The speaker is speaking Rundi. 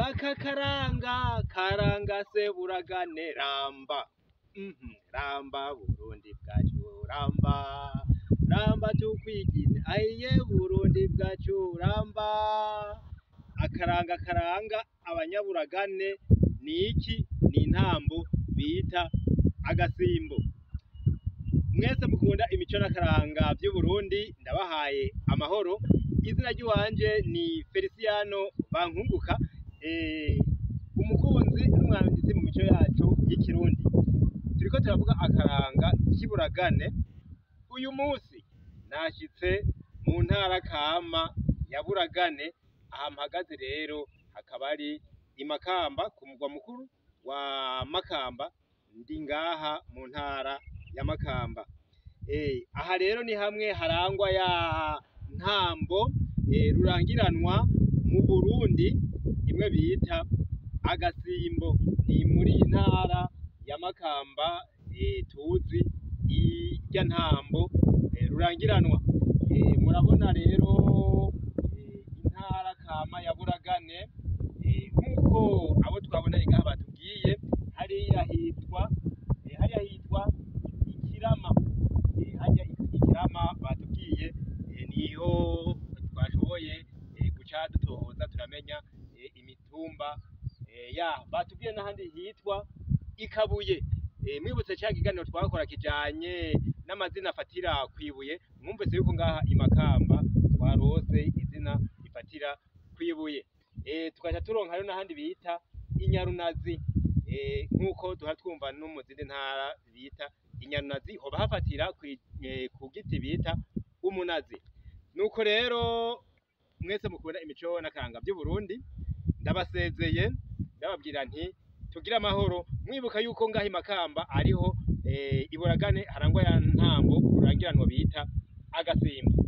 Ngaka karanga se Buragane, ramba. Ramba Burundi bwacu, ramba, ramba tukwigine, ayiye Burundi bwacu, ramba. Akaranga karanga abanyaburagane ni iki? Ni intambo bita agasimbo. Mwese mukunda imico n'akaranga vy'Uburundi, ndabahaye amahoro. Izina ry'iwanje ni Feliciano Bankunguka, umukunzi n'umwanditsi mu mico yacu y'ikirundi. Turiko turavuga akaranga k'iburagane. Uyu munsi nashitse mu ntara kama ya Buragane. Aha mpagaze rero hakaba ari i Makamba, ku mugwa mukuru wa Makamba. Ndi ngaha mu ntara ya Makamba. Aha rero ni hamwe harangwa ya ntambo rurangiranwa mu Burundi, imwe bita agasimbo. Ni muri iyi ntara ya Makamba tuzi irya ntambo rurangiranwa. Murabona rero intara kama ya Buragane, nk'uko abo twabonanye ngaha batubwiye, hariya hitwa Ikirama. Harya Ikirama batubwiye, niho twashoboye guca dutohoza turamenya imitumba yaho. Batubwiye n'ahandi hitwa Ikabuye. Mwibutse ca kiganiro twakora kijanye n'amazina afatira kwibuye, mwumvise yuko ngaha i Makamba twarose izina rifatira kwibuye. Tugaca turonka rero n'ahandi bita Inyarunazi. Nk'uko duhora twumva no mu zindi ntara bita Inyarunazi, hoba hafatira ku giti bita umunazi. Nuko rero mwese mukunda imico n'akaranga vy'Uburundi, ndabasezeye ndababwira nti tugire amahoro, mwibuka yuko ngaha i Makamba ariho iburagane harangwa ya ntambo rurangiranwa bita agasimbo.